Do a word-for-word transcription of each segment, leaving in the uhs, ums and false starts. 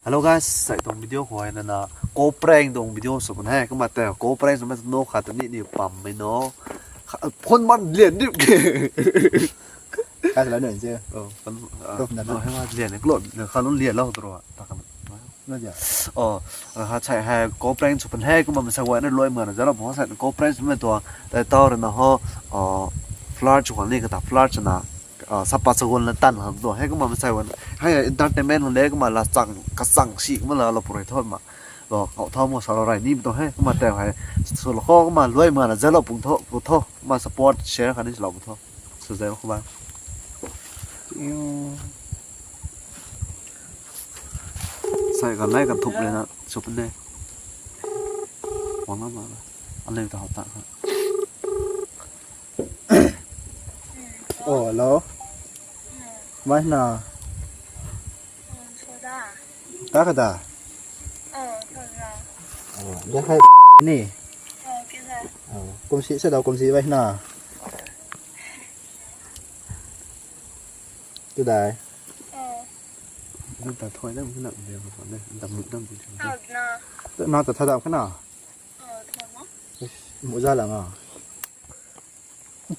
Hello guys, sai tuang video khou na na ko prank tuang video sw pun he. Kumna tei ko prank sw mei no khat ni ni pam mei no. Kha- phone man lian ni. Ka la nun je. Oh, kan Top na na. Lo he ma lian ni. Lo kha lun lian lo tro. Ta kan. Na ja. Oh, ha sai he ko prank sw pun he kumna masa wa na loi ma na ja lo bo sai ko prank sw mei tuang. Tai tau ra na ho. Oh, flirt sw kan ni kata flirt sw na. Ah, sapa sagun la tan han do he kumna masa wa. He entertainment hon le kumna la chang ka chang si kumna la lo purei thot ma. Lo kau thau mo sa lo rai ni to he kumna tei he. Sw lo kho kumna loi ma na ja lo pung tho, pu tho. Kumna support share khan ni lo pu tho. Sw zai lo kho ba. Sai ka lai ka thup le na sw pun de. Wang na ma. Alei ta hau ta. Oh, hello. Mai na. Ta ka da. Oh, da hai ni. Oh, kumsi sa da kumsi mai na. Tu dai. Dam ta thoi dam na de ko ne. Dam dam. Na ta tha da ka na. Mu za la nga.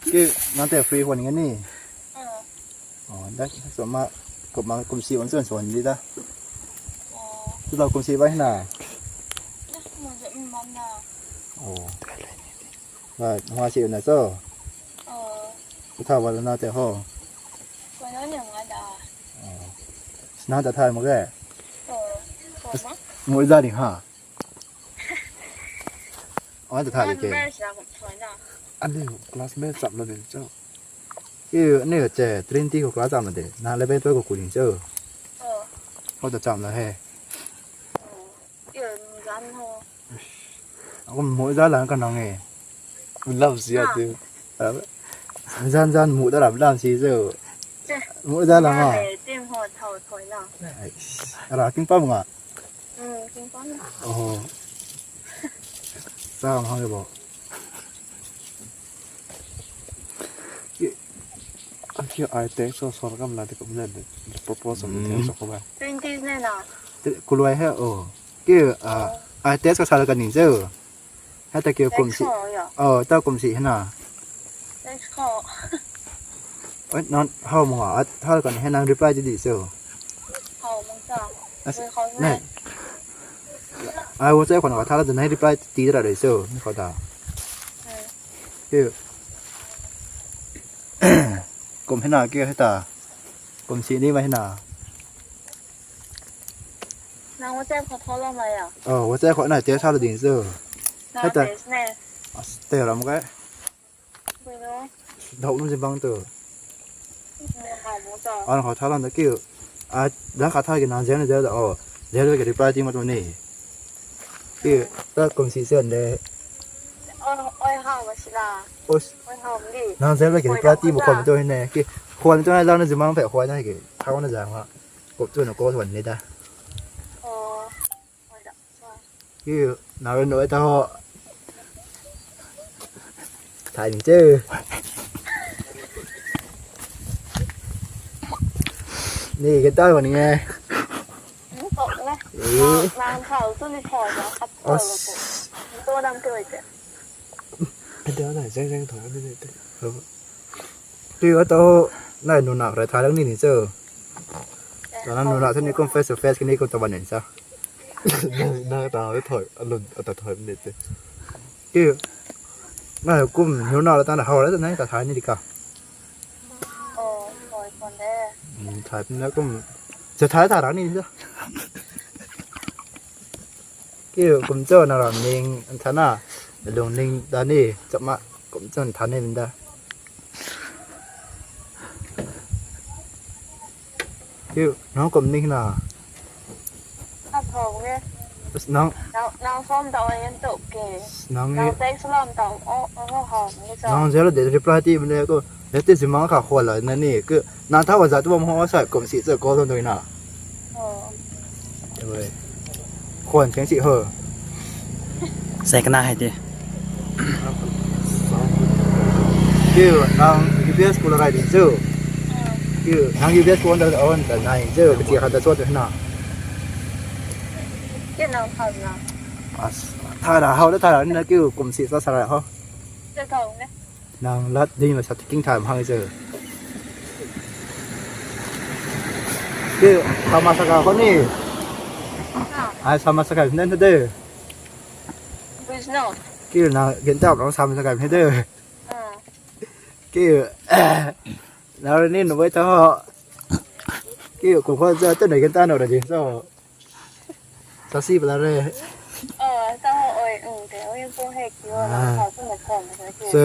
Ki nang tei free phone nge ni. Oh, da so ma ko ma kumsi on son son di da. Tu da kumsi bai na. Oh. Ba ma si na so. Ku tha wa na tei ho. Na ta thai mo ge. Mu za ni ha. Oi ta thali ke. Classmate cham na din cho. Ki ni che twenty ko class cham na de. Na eleven twelve ko kuling cho. Ho ta cham na he. Ako mo za la ka nang e. Love siya tu. Zan zan mu da ram lam si cho. Mu za la ma. Tim ho thau thoi na. Ara king pa nga. King pa nga. Oh. Sa ma ha bo. Ki ai tek so so kam la te ko na de propose am the so ko ba. Twenties ne na. Kuluai he oh. Ki ai tek so sa ka ning se. Hata ki kumsi. Oh, ta kumsi hena. Thanks ko. Oi non how mo at hal kan hena reply di di so. How mo sa. Ne. Ai wo chai khon ka thala nai reply ti ra de so. Ni ko da. Ki. Kum hena ki heta. Kumsi ni ma hena. Nang WhatsApp khou tho lo mai ya? Oh, WhatsApp khou na test sa lo ding so. Nang test ne. As te ram kai. Dau nu jibang tu. An khou tha lan da kiu. A da kha tha ki nang zen zen da o. Zen ki reply ti ma tu ni. Ki ta kumsi se de. Oi ha ma sila. Os. Oi ha ma di. Nang zen ki reply ti ma khou tu ne. Ki khou tu na la na jibang pe khou na ki. Thau na jang ha. Ko tu na ko thon ni da. Oh. Oi da. Ki na ro no ta ho. Thai ni che. Ni ke tai ni e. Ni ko le. Eh. Nang thau tu ni thau na khat thau ko. Ni to dam tu te. Ada na zeng zeng thau ni te. Tui o to nai nuna rai tha lang ni ni cho. Tana nuna thani kum face to face kini kum taban ni cha. Na ta thoi alun ata thoi ni te. Tui nai kum nuna la tana hau la tana ta tha ni di ka. Oh, hoi kon de. Tha na kum cha tha tha ra ni cha. Kiu kum cho na ram ning an tha na lung ning da ni chama kum cho an tha ni da. Kiu nang kum ning na. Nang nang som tau yan tuk ke. Nang nang tek salam tau o o ho ni cho. Nang zero de reply ti mene ko. Heti simang kha khou la na ni ke na tha wa za tu bam ho sa kum si cha ko thon doi na. Khwan cheng si ho. Sai kana hai te. Kiu nang U P S school rai di chu. Kiu nang U P S school da on da nai chu ke ti kha da so de na. As, thara hau da thara ni na kiu kum si sa sara ho. Nang lat ding ma sa king thara hang se. Kiu, sama saka ko ni. Ai sama saka nen de. Kiu na gen ta lo sama saka ni de. Kiu, na ni no wei ta ho. Kiu, kum ko za ta na gen ta no ra di so. Sa si pala re. Oh, ta ho oi, um, te oi ko he kiu. So,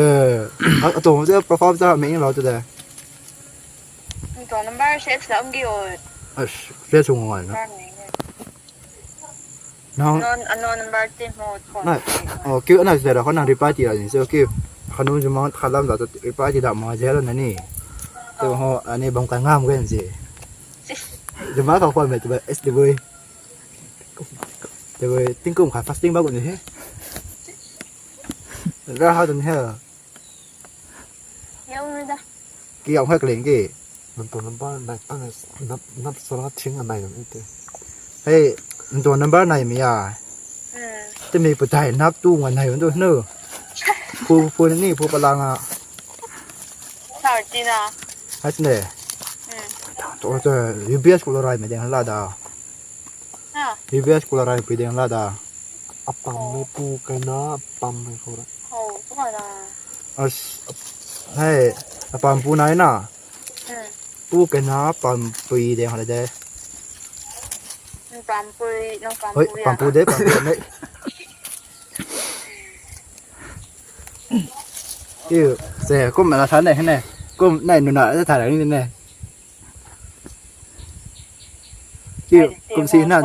a to se profile ta me lo tu de. Tua number six la um gi oi. As, six sung ngai na. Nang non, a non number tin mo ko. Na, oh, kiu na se ra ko na reply ti ra ni so kiu. Khanu juma khalam da reply ti da ma je la na ni. To ho ani bam ka ngam gen si. Juma ka ko me tu ba S D boy. Te wei tingkum khat fasting ba kum ni he. Ra ha dun he. Yau ni da. Ki yau hak leng ki. Nang tuan number nai, nap, nap sala thing anai nang ite. Hei, nang tuan number nai mi ya. Hmm. Te mi putai nap tu ngan nai tu nu. Pu, pu ni, pu palang a. Thirty na. Hai sne. Hmm. To, to, U B S kula rai me deng la da. Ha. U B S kula rai pui deng la da. Apam me pu kai na, apam me ko ra. Oh, ko na. As, hei, apam pu nai na. Hmm. Pu kai na, apam pui deng la de. Nang pam pui, nang pam pui. Hoi, pui pam ya. Pu de, pam pu de. Kiu, se, kum na tha ne, ne. Kum nai nuna ta tha ni ne. Kiu, kum si na.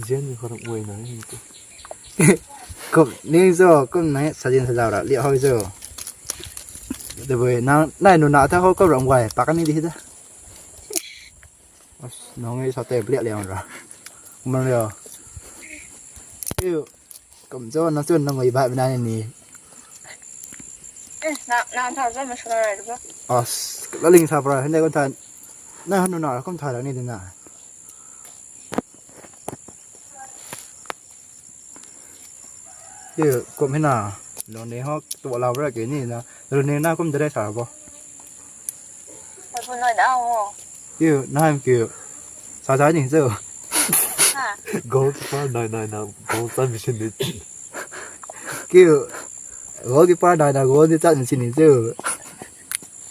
Zian ni khou ram uai na ni tu. Kum ni zo, kum na sajin sajau ra li hoi zo. De boi, nang nai nuna ta ho ko ram uai, pa ka ni di da. As, nang ei sa te blia liang ra. Kum liang. Kiu, kum zo na chun nang ei ba na ni. Eh, na, na tha zo ma sala ra ba. As, la ling sa pra, hende kon tha. Na hanu na kum tha ra ni de na. Kiu, kum hina, lo ne ho, tu lau ra ke ni na, lo ne na kum dere sa bo. Sa pu noi da ho. Kiu, na ham kiu, sa sa ni zo. Ha. Goalkeeper nai nai na, goal chan machine ni. Kiu, goalkeeper nai na, goal ni chan machine ni zo.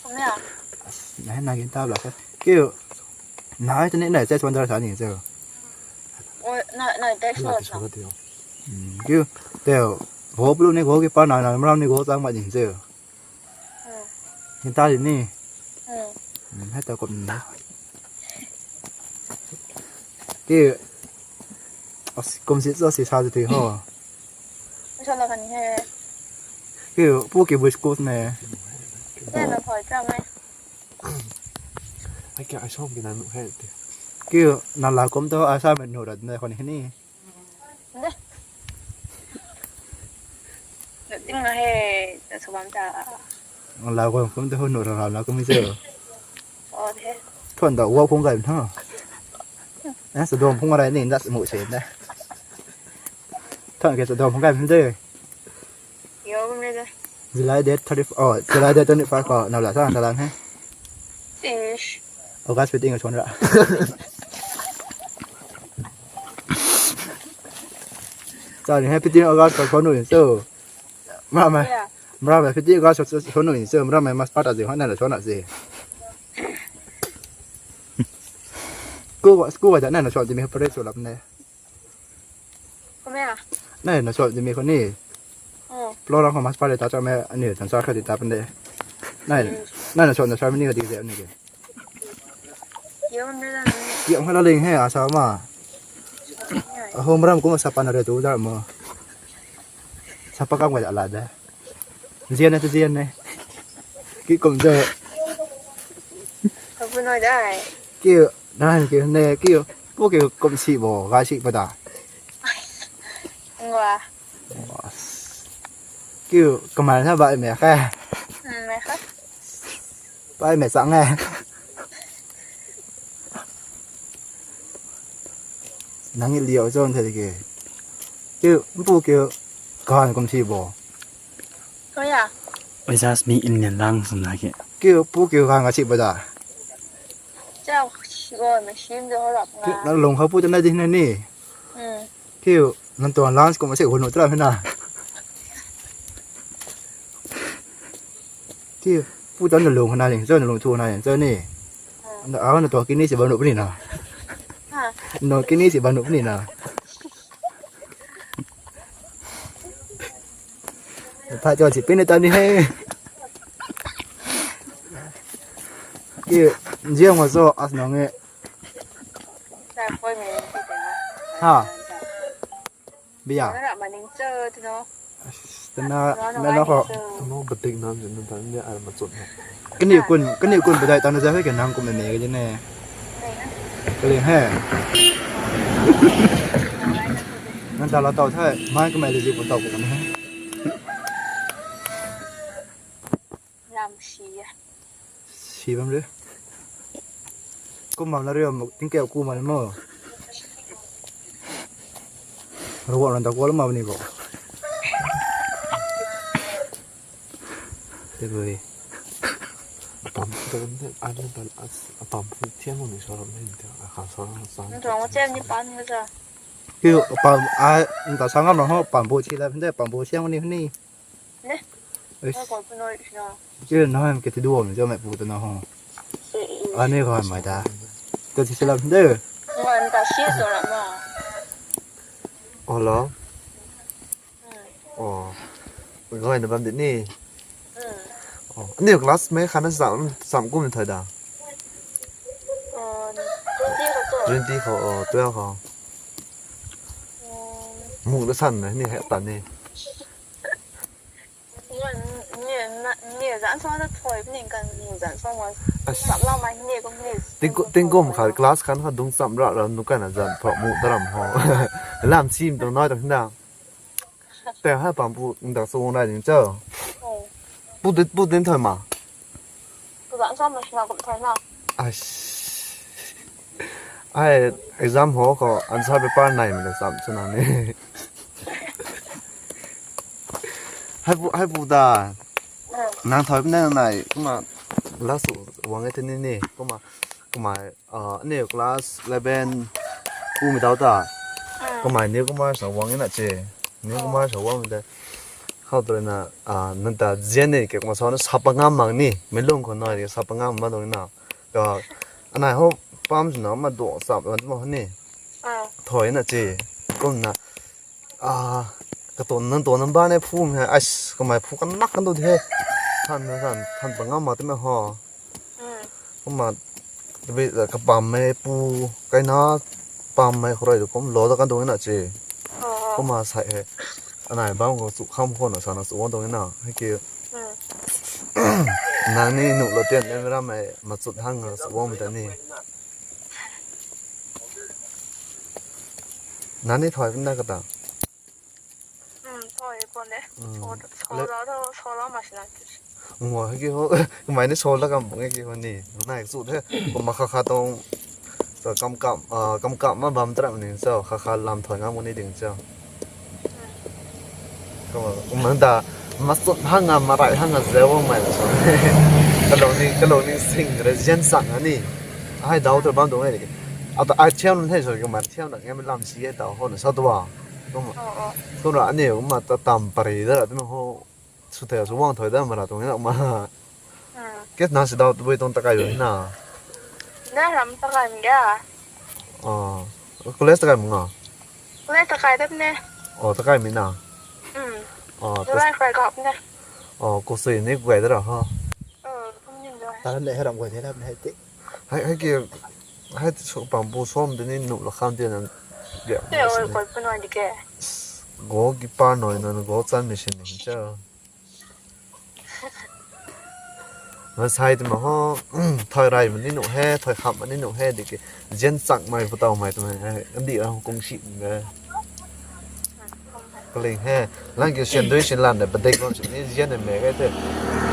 Kum ya. Na, na gin ta la ka. Kiu, na, tu ni na, chest wonder sa ni zo. Oi, na, na, text lo sa. Hmm, kiu, teo, goal blue ni goalkeeper na, na, mram ni goal chang ma ding teo. Hmm. Hinta di ni. Hmm. Hmm, hei teo kum ni. Kiu, as, kum si, as, si sa di tui ho. Sa la kan he. Kiu, pu ki bui school ne. Teo na thoi chang e. Ai kia ai som ki na nu he te. Kiu, na la kum to ai sa me nu ra ne khou ni ni. Nde. Nu ting na he, ta sa bam ta. Na la kum kum to nu ra la kum se. Oh, the. Thuan da wa phung gai na. Eh, sa dom phung rai ni, nda mu se na. Thuan ke sa dom phung gai de. Yo, kum ni de. July date thirty, oh, July date twenty-five ko, na la sa, na la he. Ish. August fifteen ko chon ra. Chani he fifteen August ko chon nu so. Mra mai. Yeah. Mra mai fifteen August ko chon nu so. Mra mai mas pata ji hana la chon na ji. School, school da na na chon ji mi pare so lap ne. Kum ya. Nai na chon ji mi khou ni. Oh. Plo rang khou mas pare ta chon me ani tan sa kha di ta pan de. Nai, hmm, nai na chon na sa mi ni kha di de ani ke. Yo, kum ni da. Yo, hala ling he, asa ma. Aho mram kum sa pan re tu da mo. Sa pa kam ga la de. Zian na tu zian ne. Ki kum zo. Kum noi dai. Ki, na ki ne, ki. Pu ki kum si bo, ga si pa da. Ngwa. Kiu, kamai na bai me kha. Hmm, me kha. Bai me chang e. Nang i liau cho the ke. Kiu, mpu kiu, gan kum si bo. Kaya. Just me in the lungs na ke. Kiu, pu kiu gan ga si bo da. Chao, si bo, machine jo rap nga. Kiu, na lung khou pu ta na di na ni. Hmm. Kiu, nan tuang lungs kum si hun tra na. Kiu, pu ta na lung na ling, cho na lung thu na ling, cho ni. Hmm. Na, ah, na tuang kidney si ba nu ni na. Ha. No kidney si ba nu ni na. Pha cho si pin ta ni he. Kiu, ziang ma zo as nang e. Sa koi me ni ti te na. Ha. Bia. Nara maning cho tu no. Tana, na na ho. Tano batik nam jin na tan dia ar ma chut na. Kani kun, kani kun badai tana ja he ke nang kum me ke ne. Kali he. Nang ta la tau thai, mai kum me le ji kun tau kum he. Lam si ya. Si bam re. Kum bam na re, ting keu ku ma mo. Ruak lan ta kual ma ni ko. Te bui. Pam, te kan te, ai na tan, as, a pam, thiam mo ni sa ram ni te, a kha sa ram sa. Nang tuang chen ni pan ni ka sa. Kiu, pam, ai, nta sa ngam na ho, pam bu si la, te pam bu siang ni ni. Ne? Eish. Nang koi pu noi na. Kiu, na ham ke ti duam, jo me pu ta na ho. Eh, eh, eh. Ani koi mai ta. To ti si la, de. Ngan ta si so na ma. Hello. Hmm. Oh. Goi na bam di ni. Hmm. Oh. Ni class mei khan na sam, sam kum ni thai da. Oh, twenty ko to. Twenty ko, oh, twelve ko. Oh. Mu da san na ni he ta ni. Ni, ni, ni zan so na thoi ni kan ni zan so ma. As. Sam la mai ni ko ni. Ting ko, ting ko kha class khan kha dung sam ra ra nu kan na zan pho mu da ram ho. Lam sim tang noi tang da. Te ha pam pu ndak sung nai ding cho. Oh. Pu dit, pu din thoi ma. Pu dan sa ma sna kum thoi na. Ai. Ai exam ho ko answer paper nai ma sam chuna ni. Hai pu, hai pu da. Hmm. Nang thoi nai nai kuma last wang e tini ni kuma, kuma Ah, aniu class eleven pu mi dau ta. Ah. Kamei New Comer sa wang na che. New Comer sa wang de. How to na, ah, nang ta zian ni ke kuma sa na sap ngam mang ni. Mei lung khou nai de sap ngam ma dong na. Ka anai ho pam sna ma do sap ma ma ni. Ah. Thoi na che. Kum na. Ah, ka ton nan ton nan ba ne phu mi. Ai, kamei phu kan nak kan do de. Than na than, than pa ngam ma te me ho. Mm. Kumna, tabi, eh, kapam mei pu, kaina pam mei khou rui tu kum lo da kan dung na che. Oh. Kumna sai he. Anai bam khou chu kham khou na sa na chu wang dung na. Hei ki. Mm. Nang ni nu lo tian, em ram mei, ma chut hang na chu wang mei ta ni. Nang ni thoi kum na ka ta. Hmm, thoi pon de. Hmm. So, so la to, so la ma sina. Ngua ki ho, mai ni so la kam bung ki ho ni. Nai su the. Ko ma kha kha tong. So kam kam, ah, kam kam ma bam tra ni so, kha kha lam thoi ngam ni ding so. Hmm. Ko ma, ko ma da, ma sut hang a, ma rai hang a, zeu mai so. Ka lo ni, ka lo ni sing re jen sang ni. Ai dau to bam dong ni. A ta ai thiam the so, ko ma thiam na ngam lam si e ta ho na sa to ba. Kum, oh, oh. Kum ra aniu kum ma ta tam pari da ra tu ho. Su thei su wang thoi da ma ra tuang na ma. Hmm. Ke na si dau tu bui tuang ta kai na. Na ram ta kai mi ga. Oh. College ta kai mu nga. College ta kai da ne. Oh, ta kai mi na. Hmm. Oh, ta July kai kap ne. Oh, ko sui ni kai da ra ha. Oh, kum ni da. Ta ne ram kai da ne ti. Hai, hai ki, hai so pam bu som de ni nu la kham de na. Te oi koi pu noi di ke. Go ki pa noi na go chan mi sin ni cha. Ma sai tu ma ho, thoi rai ma ni nu he, thoi kham ma ni nu he di ke. Jen chak mai pu tau mai tu mai. Andi ra kung si de. Kaling he, lang ki sian dui sin lan de, padik bam sin ni zian de me kai te.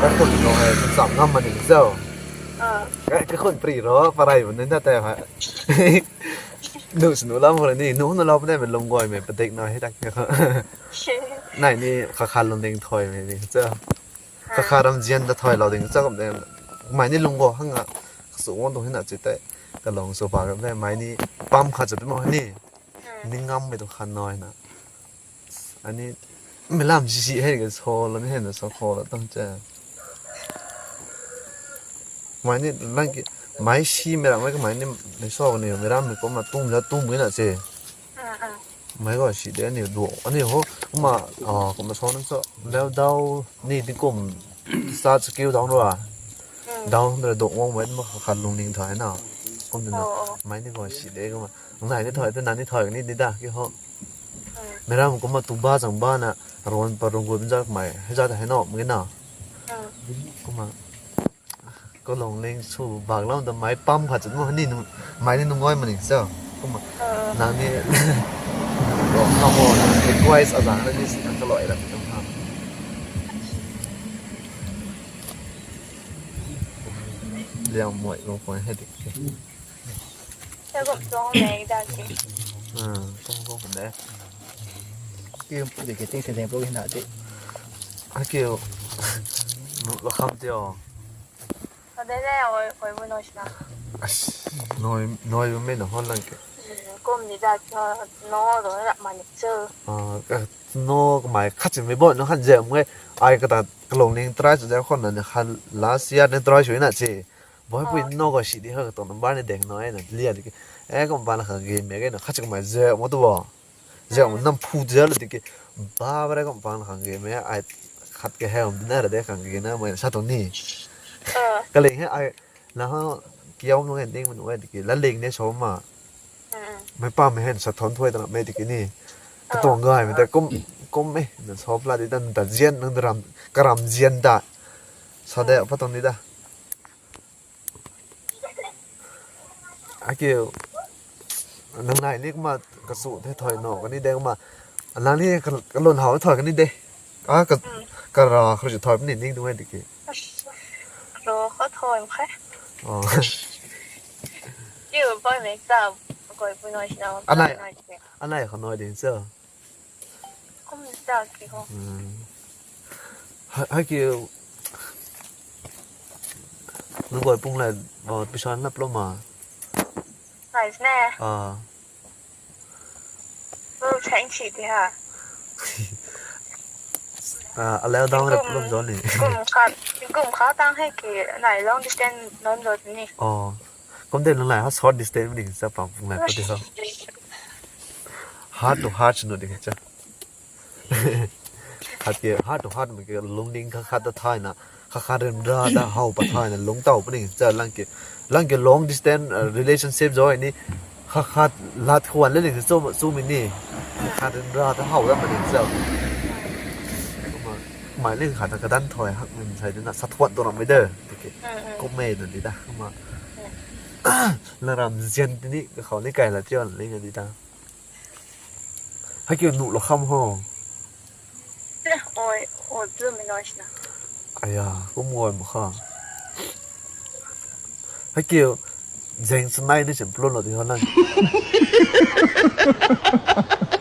Ka khun no hai, cham ngam ma ning zau. Ah. Kai, ka khun pri ro, parai ma ning da te hai. Nu sunu lam khou ni, nu na lau pune me lum guay me padik na he tak. Nai ni kha kha lum ding thoi me ni cha. Kha kha ram zian da thoi lau ding cha kam de. Mai ni lum go hang a. Su won tu hina chi te. Ka long su pa ram de mai ni pam kha cha tu mo ni. Ni ngam me tu khan noi na. Ani mi lam si si hei ka so lo ni hei na so kho lo tam cha. Mai ni lang ki mai si me ram mai ka mai ni ni so ni me ram ni ko ma tum la tum na che. Mai ko si de ni do ani ho ma ko ma so na so leu dau ni di kum sa skill dau ro. Dau na do wang mai ma kha lung ning thai na. Kum na mai ni ko si de ko ma. Nai ni thoi te na ni thoi ni di da ki ho. Meram kumna tu ba chang ba na ron pa rung gu zat mai he zat he no mge na. Kumna ko long ling su bak lam da mai pam kha chun mo ni nu mai ni nu ngoi ma ni sa. Kumna na ni ro na mo na request a zang na ni si na ka loi ra tum ha. Liang moi ko ko he dik. Tao kum tuang ne da ki. Ah, kum kum de. Ki de ke ting se deng pro hin da de. A ki. Nu lo kham tio. Ka de de oi oi bu noi sna. Noi noi me na hon lang ke. Kum ni da ki no do ra ma ni chu. Ah, ka no ka mai khat si me bo no han je mo. Ai ka ta ka long ning try chu je khon na ni han last year ni try chu na chi. Boy pui no ko si di ha ka tong number ni deng no e na lia di ki. E ko ba la kha game me ke na kha chi ko mai ze mo tu bo. Ze mo nam phu ze lo di ki. Ba ba re ko ba la kha game me ai khat ke he om na ra de kha game na mo sa tong ni. Ka ling he ai la ha kiau no nge ding mo e di ki. La ling ne so ma. Mai pa me hen sa thon thuai ta na me di ki ni. Ka tong gai me de kum kum me na so pla di dan da zian nang da ram ka ram zian da. Sa de pa tong ni da. Akiu nang nai ni kumna kasu the thoi no kani de kumna nang ni kalun hau thoi kani de. A ka kara khru thoi ni ning tu ngai diki. Ro kho thoi khe. Oh. Kiu boy me ta koi pu noi sna. Anai anai kho noi ding so. Kum ta ki ho. Hai ki nang guay pung lai pisa nap lo ma. Nice ne. Ah. Lo chang si ti ha. Ah, allow down rap lo zone ni. Kum khat kum khat tang hai ki nai long distance non zone ni. Oh. Kum de nang lai ha short distance ni sa pam pung lai pa ti ho. Heart to heart no ding cha. Khat ke heart to heart mi ke lungning kha khat ta thai na kha khat rim ra ta hau pa thai na lung tau pa ning cha lang ke lang ke long distance relationship jo ni kha khat lat khwan le ning chu chu mi ni kha khat rim ra ta hau ra pa ning cha. Mai ling khat ta kadan thoi hak min sai de na sa thuan tu na mai de. Kum me na di da ma. La ram zian ti ni ka khou ni kai la tiu ling di da. Hai kiu nu lo kham ho. Oi, oi, plum mi noi sna. Aya, kum oi mo kha. Hai kiu zeng sanai ni sim plum lo di ho lang.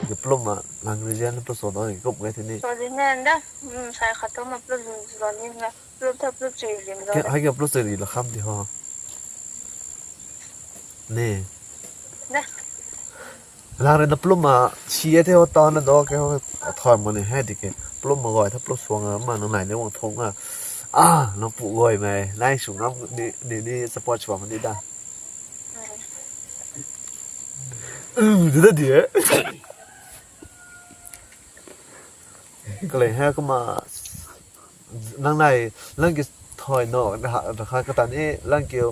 Ki plum ma lang region plum so no ni kup ngai thini. So di nenda, sai khat to ma plum so ni na. Plum tha plum chui lim lo. Hai kiu plum chui lim lo kham di ho. Ni. Lang rui na plum ma si e the ho ta na do ke ho thoi mo ni he di ke. Plum ma goi tha plum suang a ma nang nai ni wang thong a. Ah, nang pu goi mai. Nai su ngam ni ni support chua ma ni da. Um, di da di e. Kaleng ha kuma nang nai lang ki thoi no na kha kata ni lang kiu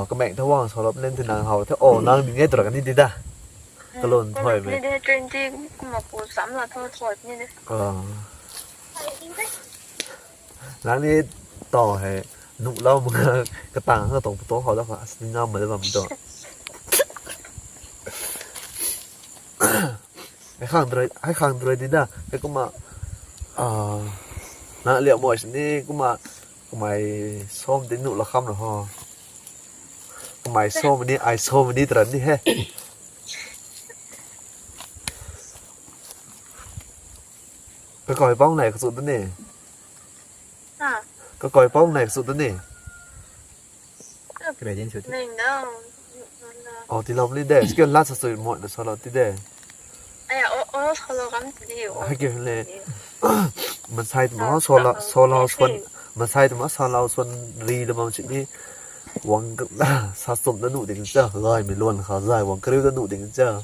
kameng tha wang solop nen ti nang hau the o nang ni nge tu ra kani di da. Kalon thoi me. Ni de twenty kuma pu sam la tho thoi ni de. Nang ni tau hei nuh lau mak nga katang nga tong pu tong hau da kha as ni ngam ma de bam do. Hei khang droi, hei khang droi di da. Hei kumna na liam moi sini kumna kamei som di nuh la kham ra ho. Kamei som ni ai som ni tran ni he. Kakoi pau nai kachu ta ni. Ha? Kakoi pau nai kachu ta ni. Kre din chu ti. Ning dau. Oh, tilou ni de. Skill lat sa sui mo na solo ti de. Aya, o, o, solo kam ti di. Hai ke le. Mansei tu ma solo, solo swan. Mansei tu ma solo swan ri le bam chi ni. Wang sa sum na nu ding cha. Lai mi luan kha zai wang kariu na nu ding cha.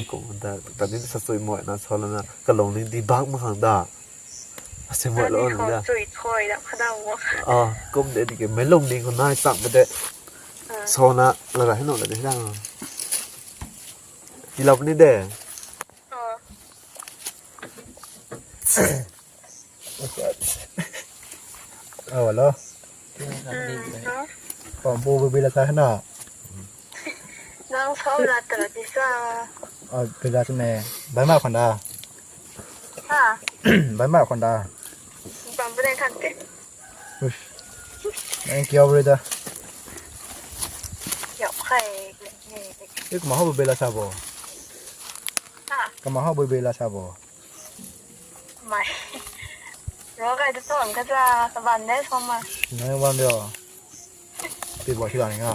Kum ta, ta ni sa sui mo na solo na kalung ni di bak ma khang da. Asi mo lo na da. Sui thoi da khada mo. Ah, kum de di ke melung ni ko nai chak ma de. Sona la ra hino la de da. Tilou ni de. Oh, hello. Pampu bui bui la sa na. Nang phone la ta di sa. Oh, bui la ne. Bai ma khon da. Ha? Bai ma khon da. Bam bu den khan te. Ush. Nang kiu bui da. Yau khai. Ye kama ho bui bui la sa bo. Ha? Kama ho bui bui la sa bo. Mai. Ro kai tu ton ka sa, sa ban de so ma. Nai wan de. Pi bo si la ni nga.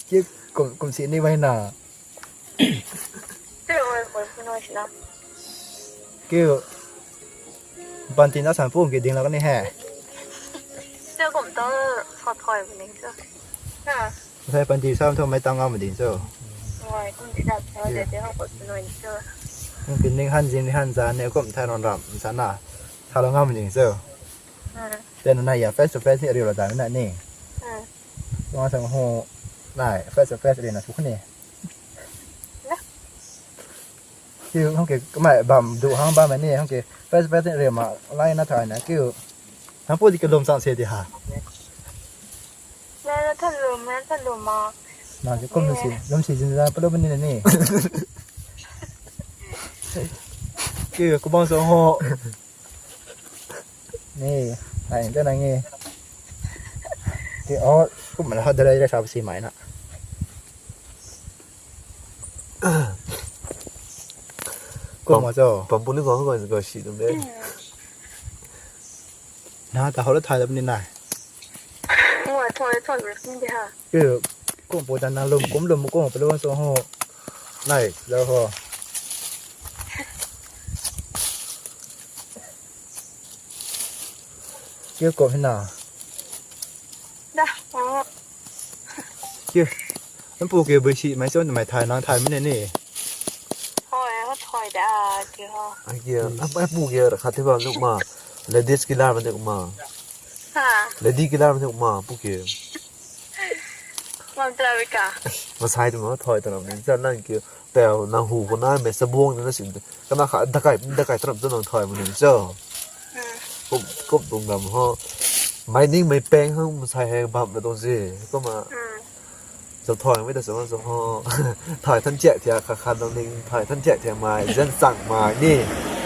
Ki kum, kum si ni bai na. Te oi, oi, oi, oi, si na. Ki ban tin na san pu ki ding la ka ni he. Te kum to sa thoi bu ning so. Ha. Thai panty sam thu mei tang ngam ding cho. Ngoi, kum ti dat thau de de ho ko nui cho. Kum pi ning han zin han za ne kum thai ron ram sa na. Tha lo ngam ding cho. Hmm. Then na ya face to face ni riu la da na ni. Hmm. Tuang sang ho nai face to face ri na su khani. Na. Kiu hang ke kamai bam du hang bam ni hang ke face face ri ma lai na thai na kiu. Hang pu di ke lum chang se di ha. Nana thalum, nana thalum ma. Na ke kum si, lum si zin zan palo bani na ni. Ke ku bang so ho. Ni, ai ta na nge. Ke o, kum na ha dalai ka sa si mai na. Kum ma cho. Pam puli ko ko ko si dum de. Na ta hau la thai la bani nai. Ngoi thoi thoi rui kum di ha. Ke kum pu ta na lum kum lum kum pu lum so ho. Nai la ho. Ke kum hi na. Da. Ke. Nang pu ke bui si mai cho mai thai nang thai mei ni. Thoi ho thoi da ke ho. Ai ke, ai pu ke khat the ba luk ma. Ladies killer ma de ma. Ha. Lady killer ma de ma pu ke. Mam tra ka. Masai tu ma thoi ta ram ni cha nang ke. Tau nang hu ko na me sa buang ni na sin. Kana kha dakai dakai ta ram tu nang thoi ma ni cho. Hmm. Kup kup tung ram ho. Mai ning mai peng hang masai he bam na tong si. Kuma. Hmm. Zau thoi mei ta zau zau ho. Thoi than chiak thiak kha kha dang ning thoi than chiak thiak mai zen chang mai ni.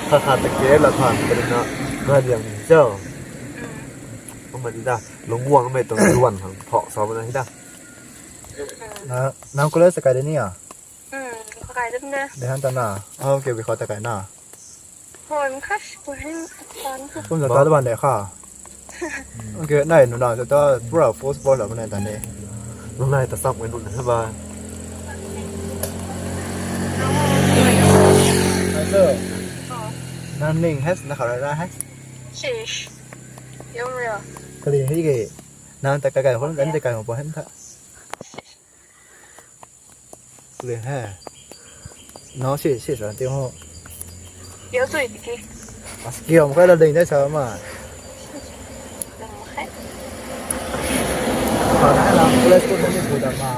Kha kha ta ke la thoi mei ta na. Ngai liang ni cho. Hmm. Kuma di da. Lungguang mei tong luan hang phok sa ba na hi da. Na, nang college ta kai de ni a? Hmm, kai de ne. De han ta na. Ah, okay, bi kho ta kai na. Hoi, mkhash ko hin tan. Kum za ta de ban de kha. Okay, nai nu na ta pura force ball la ban ta ne. Nung nai ta sap ngai nu na ba. Hello. Oh. Nang ning has na kha ra has. Shish. Yum rio. Kali hi ke. Nang ta kai kai hon kan ta kai mo pa han ta. Kali ha. No si si sa ti ho. Yo sui ti ki. As ki om kai la ding dai sa ma. Dam hai. Pa na la kule school ni bu da ma.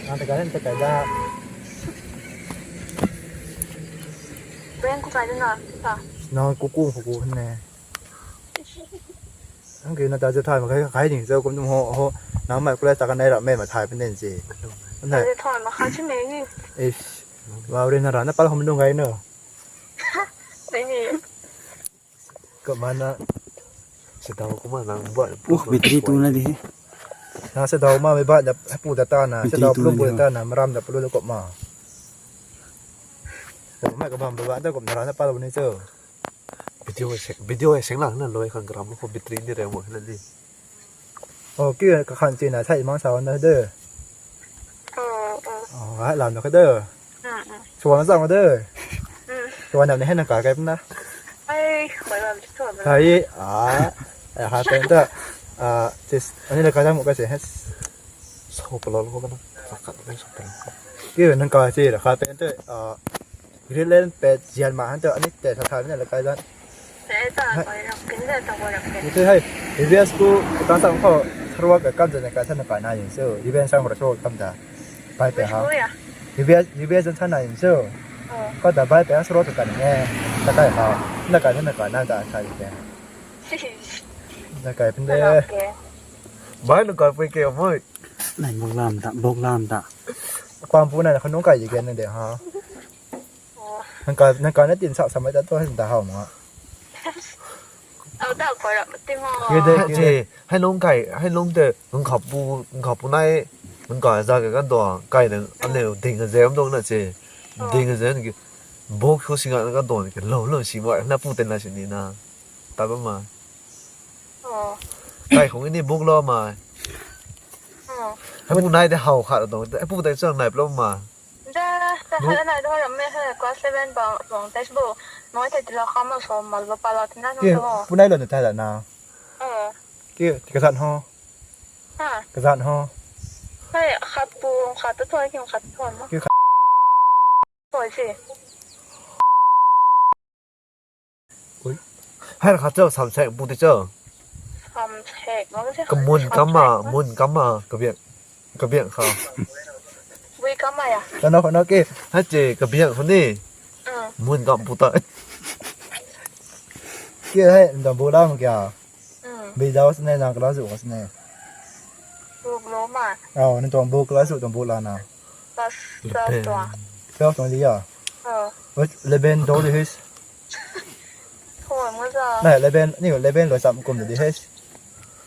Nang ta kai ta kai da. Brand ko kai da na ta. Nang ku ku ku ne. Ang kiu na ta zau thai ma khai khai ding zau kum tum ho ho. Nang mai kule ta kan nai ra me ma thai pen den si. Nai. Zau thai ma khai si me ni. Ish. Wow, rin na ra na pal hom dung gai no. Ni ni. Ko ma na. Sa dau ko ma nang ba. Uh, battery tu na di. Na sa dau ma me ba da pu da ta na. Sa dau plu pu da ta na maram da plu da ko ma. Mai kabam baba ta kum nara na palo ni cho. Video sek, video sek lang na loi khang gram ko battery ni re mo na di. Oh, ki ka khan chi na sai mang sa na de. Oh, oh. Oh, ha lam na ka de. Mm, mm. Suan sa ma de. Mm. Suan na ne na ka kai na. Ai, khoi lam chu thon. Sai, ah, ha pen ta. Ah, sis, ani na ka jam ka se. So palo ko na. Sa ka so palo. Ki nang ka chi la ka pen ta. Ah, Greenland pet zian ma han tu ani te sa tha ni la kai dan. Te ta koi rak kin de ta koi rak kin. Ni tu hei, H B S ku tan sa ko sarwa ka kam zan ka san ka na yin so, event sang ra so kam da. Bai pe ha. Ko ya. H B S, H B S zan san na yin so. Oh. Ko da bai pe sarwa ka kan ne. Ta kai ha. Na ka na ka na ta sa yin. Na kai pen de. Okay. Bai na kai pe ke mo. Nai bok lam ta, bok lam ta. Pam pu na khanung kai ji gen de ha. Nang ka, nang ka na tin sa sa mai ta tu hin ta hau ma. Au ta koi rak ting ho. Ye de, ye de. Hai lung kai, hai lung te, nang khap pu, nang khap pu nai, nang ka za ka kan do, kai nang, ane ding a zem dong na che. Oh. Ding a zem ki, bok khu singa na kan do ni ke, lo lo si mo, na pu ten na si ni na. Ta ba ma. Oh. Kai khong ni bok lo ma. Oh. Hai pu nai de hau khat do, hai pu dai chang nai plo ma. Ja, ja, hai nai do ram me hai class seven bang, bang textbook. Noi thei tila kham ma so mal ba pala tina no. Ki, do. Pu nai lo na thai la na. Oh. Ki, ki kazan ho. Ha. Kazan ho. Hai khat pu, khat tu thoi, ki khat tu thoi ma. Ki khat. Thoi si. Ui. Hai khat cho, sam sek pu te cho. Sam sek, ma se. Ka mun kam ma, mun kam ma, ka biak, ka biak kha. Bui kam ma ya. Ka no, ka no ki. Hai che, ka biak kha ni. Mm. Mun kam pu ta. Ki hai, ndam bu lam kya. Mm. Bi dau sne, nang kala zu sne. Buk lo ma. Au, ni tuang buk kala zu tuang buk la na. Class twelve tuang. Twelve tuang di ya. Oh. Wait, eleven do di his. Thoi mo za. Na eleven, ni eleven lo sam kum di his.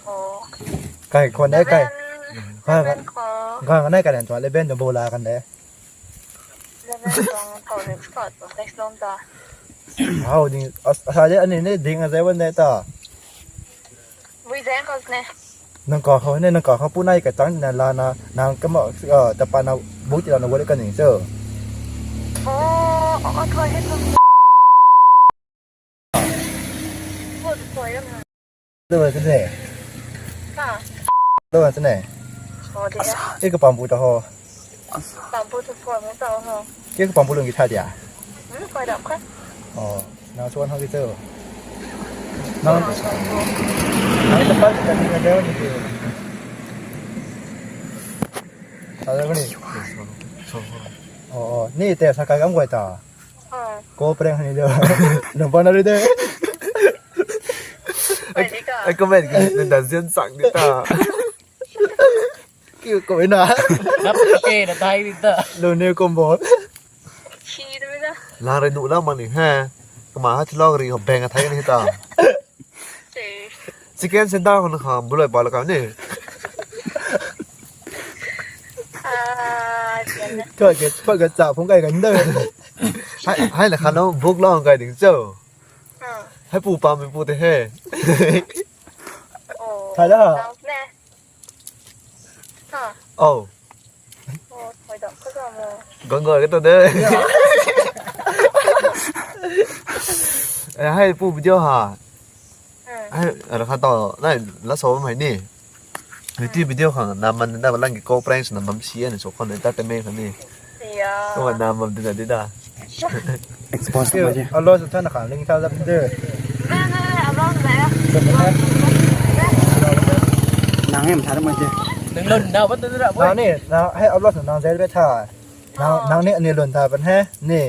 Oh. Kai khon de kai. Eleven, kai, eleven ko. Kai nai kai tuang eleven tuang buk la kan de. Eleven tuang thousand scot tuang text lom ta. Hau ding, as, asa de ani ne ding a zai wan de ta. Bui zeng khou ne. Nang ka khou ne, nang ka khou pu nai ka tang na la na, nang kama, ah, ta pa na bu ti la na wale ka ning cho. Oh, oh, oh, thoi he thoi. Thoi, thoi ram. Lo wa sene. Ha. Lo wa sene. Oh, dia. Ika pampu ta ho. Pampu tu phone mo tau ho. Ke ka pampu lung ki tha dia. Hmm, koi dap kha. Oh, na chuan ho ki tu. Nang, nang ta pa ka ni ka deu ni ki. Sa da ni. Oh, oh. Ni te sa kai kam koi ta. Oh. Ko prank ni deu. Nang pa na ri de. Ai, ai comment ki nang da zian chang di ta. Kiu ko na. Nap ke na tai di ta. Lo ne combo. Chi de na. Lang rai nu la ma ni ha. Kama ha thilou ri ho beng a thai ni ta. Chi. Chicken center ho na kha bulai ba la ka ni. Ah, chicken. Thoi ke, thoi ke cha phung kai kan de. Hai, hai la kha lo buk lo kai ding cho. Ah. Hai pu pa mi pu te he. Oh. Thai la. Tau ne. Ha. Oh. Oh, thoi dam kha dam mo. Gong gong ka ta de. Eh, hai pu video ha. Hmm. Hai, ara kha to, nai, la so mai ni. Video video khang na man na lang ki ko prank na bam si ni so khon entertainment khang ni. Ya. Ko na bam dina dina. Expose ma je. Alo sa thana khang ling tha lap de. Na, na, na, alo sa ya. Nang em tha ma je. Nang lun na ban de ra. Na ni, na hai alo sa nang zel be tha. Nang, nang ni ani lun tha ban he. Ni.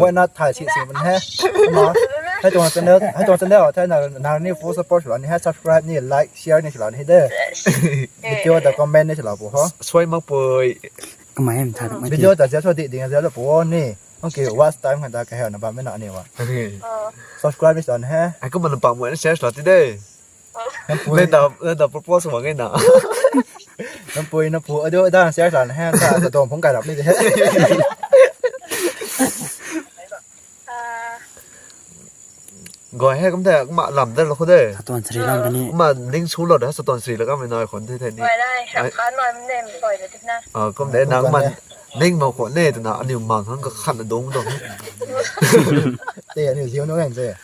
Why not thai si si ban he. Ma. Hai tuang channel, hai tuang channel thai na nang ni full support la ni hai subscribe ni like share ni la ni de. Video da comment ni la pu ho. Suai mak pui. Kamai em tha mak. Video ta zia so di ding zia lo pu ni. Okay, watch time kan ta ka he na ba me na ni wa. Okay. Subscribe ni sa ni he. Ai ko man pa mo na share la ti de. Nang pui. Nang da, nang da propose ma ngai na. Nang pui, nang pu, adu da share sa ni he. Sa sa dom phung kai rap ni de. Gay he kum the, kumna lam dat lou khou de. Satuan sri lam kani. Kumna ning su lou de, satuan sri la kamei nai khon the the ni. Gay nai, sap khan loi mnem koi de tina. Ah, kum de nang kumna ning mak khou ne twna aniu mang hang kakhan na dong dong. Te aniu ziu nung rang se.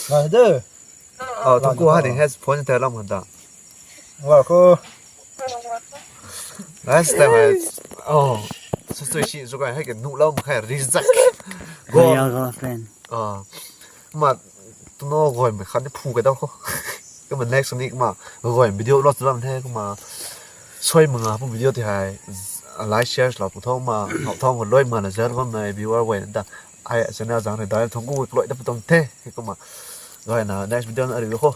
Gay de. Ah, thangku ha ding he phone the lam khan ta. Wa ko. Last time I, oh, so so si so kai hai ke nu lau khai reject. Go. Real girlfriend. Ah, kumna tuno gay mei khan ni phu kai dau khou. Kumna next ni kumna gay video lo tulam the kumna. Soi manga pu video ti hai. Like, share lou pu thau ma, hau thau ma loi ma na zel bam na viewer wei da. Ai channel zang re dai thangku loi da pu tang the. Kumna. Gay na next video na ari khou.